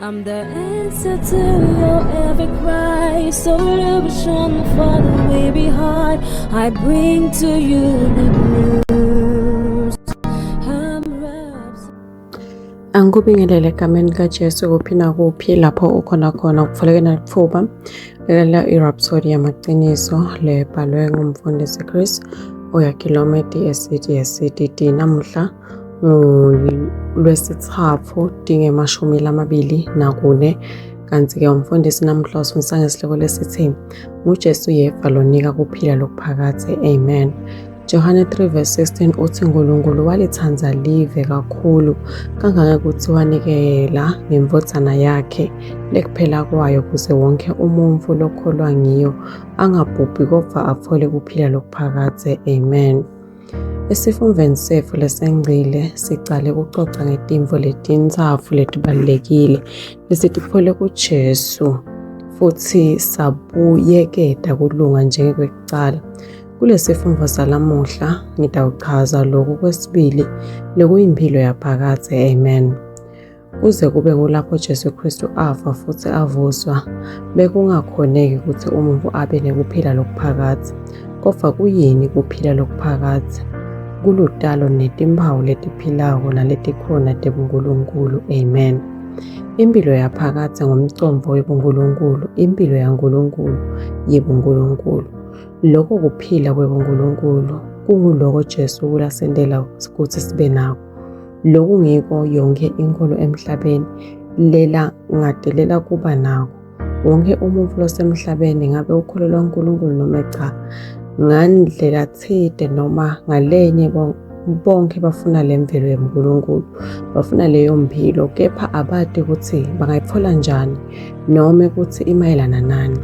I'm the answer to your every cry, solution for the weary heart. I bring to you the news. I'm wrapped. Angikubingelele egameni likaJesu kuphi nakuphi lapho ukhona khona kuvuleke nalithuba lalela iRhapsody yamaqiniso lebhalwe ngumfundisi Chris Oyakhilome DSC DSCDD namuhla ngolwesithathu dingemashumi lamabili nakune kanti-ke umfundisi namuhla usifundisa ngesihloko lesithi nguJesu yedwa lonika kuphila lokuphakadze. Amen. Johane 3 verse 16 uthi uNkulunkulu walithanda live kakhulu kangangekuthi wanikela ngendvodzana yakhe lekuphela kwayo kuze wonke umuntfu lokholwa ngiyo angabhubhi kodvwa atfole kuphila lokuphakadze. Amen. Esifundvweni setfu lesengcile sicale kucoca ngetintfo letintsafu letibalulekile lesititfole kuJesu futsi sabuyeketa kulunga njengekwekucala. Kulesifundvo salamuhla ngitawuchaza loku kwesibili lokuyimphilo yaphakadze. Amen. Kuze kube ngulapho Jesu Kristu afa futhi avuswa, bekungakhoneki ukuthi umuntu abe nekuphila lokuphakadze. Kodvwa kuyini kuphila lokuphakadze? Kulutalo netimphawu letiphilako naletikhona tebuNkulunkulu. Amen. Impilo yaphakadze ngumcondvo webuNkulunkulu, impilo yaNkulunkulu yebuNkulunkulu. Loko kuphila kwebuNkulunkulu kunguloko Jesu kulasentela kutsi sibe nako. Loku ngiko yonkhe inkholo emhlabeni lela ngadelela kuba nako. Wonke umuntfu losemhlabeni ngabe ukholelwa uNkulunkulu noma cha, ngandlela tsite noma ngalenye bonke bafuna le mvelo yebuNkulunkulu, bafuna leyo mphilo, kepha abati kutsi bangayitfola njani nome kutsi imayelana nani.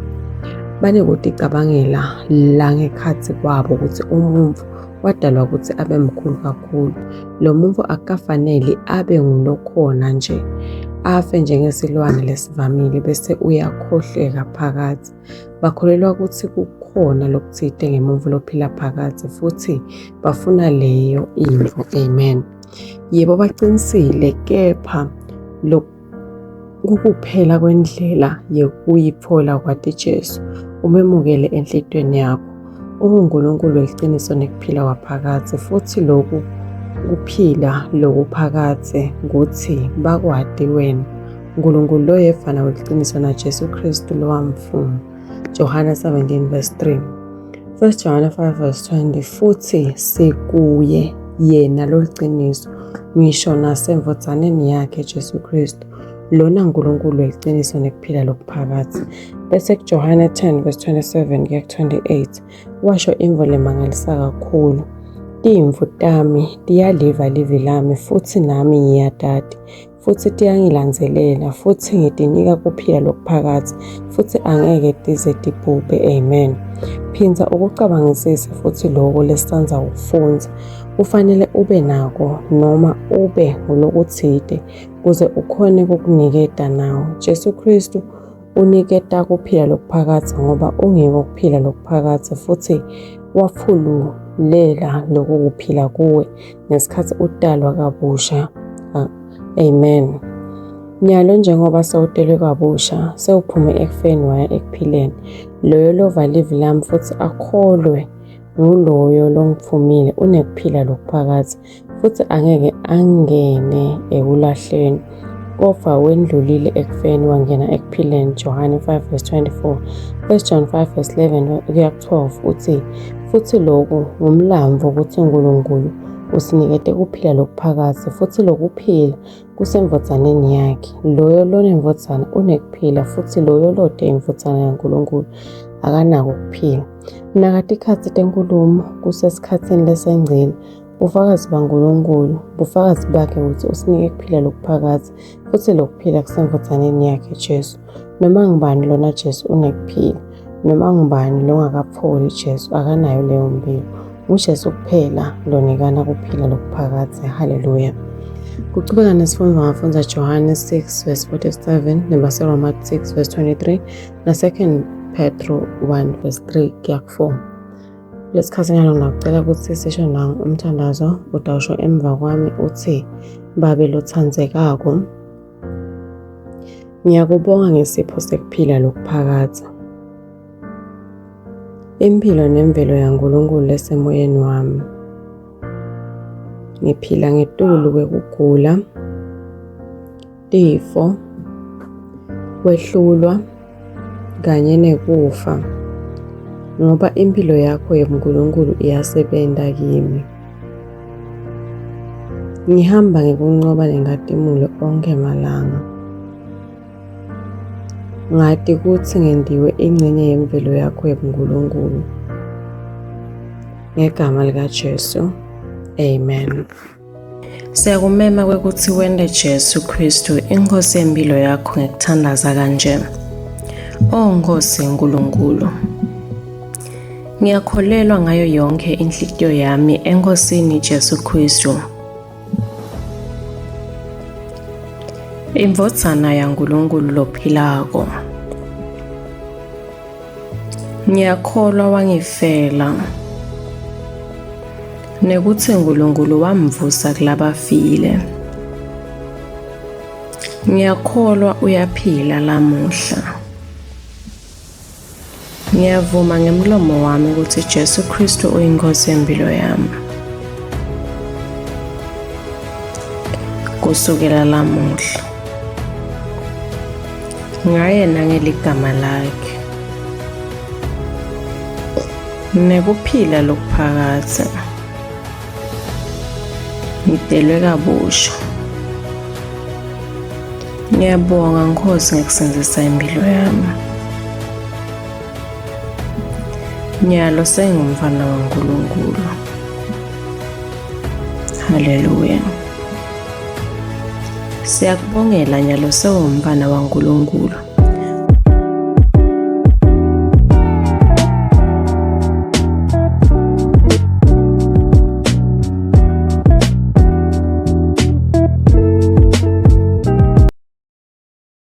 Banekuticabangela la ngekhatsi kwabo kutsi umuntfu wadalwa kutsi abe mkhulu kakhulu. Lo muntfu akukafaneli abe ngulokhona nje, afe njengesilwane lesivamile bese uyakhohleka phakadze. Bakholelwa kutsi kukhona lokutsite ngemuntfu lophila phakadze futsi bafuna leyo intfo. Amen. Yebo bacinisile kepha kukuphela kwendlela yekuyitfola kwati Jesu, umemukele enhlitiyweni yakho. UnguNkulunkulu weliciniso nekuphila kwaphakadze futsi loku kuphila lokuphakadze kutsi bakwati wena, Nkulunkulu loyedvwana weliciniso naJesu Khristu lowamfuma. Johane 17 verse 3. 1 Johane 5 verse 20 futhi sikuye yena loliciniso ngisho nasemvodzaneni yakhe Jesu Kristu lona uNkulunkulu weliciniso nekuphila lokuphakadze. Bese kuJohane 10 verse 27 kuya ku-28 washo intfo lemangalisa kakhulu. Timvu tami tiyaliva livi lami futhi nami ngiyatati futsi tiyangilandzelela futsi ngitinika kuphila lokuphakadze futsi angeke tize tibhubhe. Amen. Phindza ukucabangisise futhi loko lesisandza kufundza. Kufanele ube nako noma ube ngulokutsite kuze ukhone kukuniketa nawo. Jesu Kristu uniketa kuphila lokuphakadze ngoba ungiko kuphila lokuphakadze futhi wafululela loku kuphila kuwe ngesikhathi utalwa kabusha. Amen. Nyalo njengoba sewutelwe kabusha, sewuphume ekufeni waya ekuphileni. Loyo lova livi lami futhi akholwe nguloyo longitfumile unekuphila lokuphakadze futsi angeke angene ekulahleni kodvwa wendlulile ekufeni wangena ekuphileni. Johane 5 verse 24. 1 John 5 verse 11 kuya 12 uthi futhi loku ngumlambo kutsi uNkulunkulu usinikete kuphila lokuphakadze futsi lokuphila kusendvodzaneni yakhe. Loyo lonendvodzana unekuphila futsi loyo lote indvodzana yaNkulunkulu akanako kuphila. Naka tikhatsi tenkhulumo kusesikhatsini lesengcile. Bufakazi baNkulunkulu, bufakazi bakhe kutsi usinike kuphila lokuphakadze futsi lokuphila kusendvodzaneni yakhe Jesu. Noma ngubani lona Jesu unekuphila. Noma ngubani longakapholi Jesu akanayo leyo mphilo. NguJesu kuphela lonikana kuphila lokuphakadze. Haleluya. Kuchubeka nesifundo ngafundza Johane 6 verse 47 nebaseRoma 6 verse 23 na-2 Petro 1 verse 3 kuya ku-4. Lesikhathi nyalo ngingacela ukuthi sisho nangu umthandazo utawusho emva kwami uthi Babe lotsandzekako. Ngiyakubonga ngesipho sekuphila lokuphakadze. Impilo nemvelo yaNkulunkulu lesemoyeni wami. Ngiphila ngetulu kwekugula, tifo, kwehlulwa kanye nekufa ngoba impilo yakho yebuNkulunkulu iyasebenza kimi. Ngihamba ngekuncoba nenkhatimulo onkhe malanga. Ngati kutsi ngentiwe ingcenye yemvelo yakho yebuNkulunkulu. Ngegama likaJesu. Amen. Siyakumema kwekutsi wente Jesu Khristu iNkhosi yempilo yakho ngekuthandaza kanje. O Nkhosi Nkulunkulu, ngiyakholelwa ngayo yonke inhlitiyo yami eNkhosini Jesu Khristu. Indvodzana yaNkulunkulu lophilako. Ngiyakholwa wangifela. Nekutsi Nkulunkulu wamvusa kulabafile. Ngiyakholwa uyaphila lamuhla. Ngiyavuma ngemlomo wami ukuthi Jesu Kristu uyiNkosi yempilo yami. Kusukela lamuhla. Ngaye nangeligama lakhe. Nekuphila lokuphakadze. Ngidelwe kabusha. Ngiyabonga Nkosi ngekusindzisa impilo yami. Nyalo sengumfana waNkulunkulu. Haleluya. Siyakubongela nyalo sewumfana waNkulunkulu.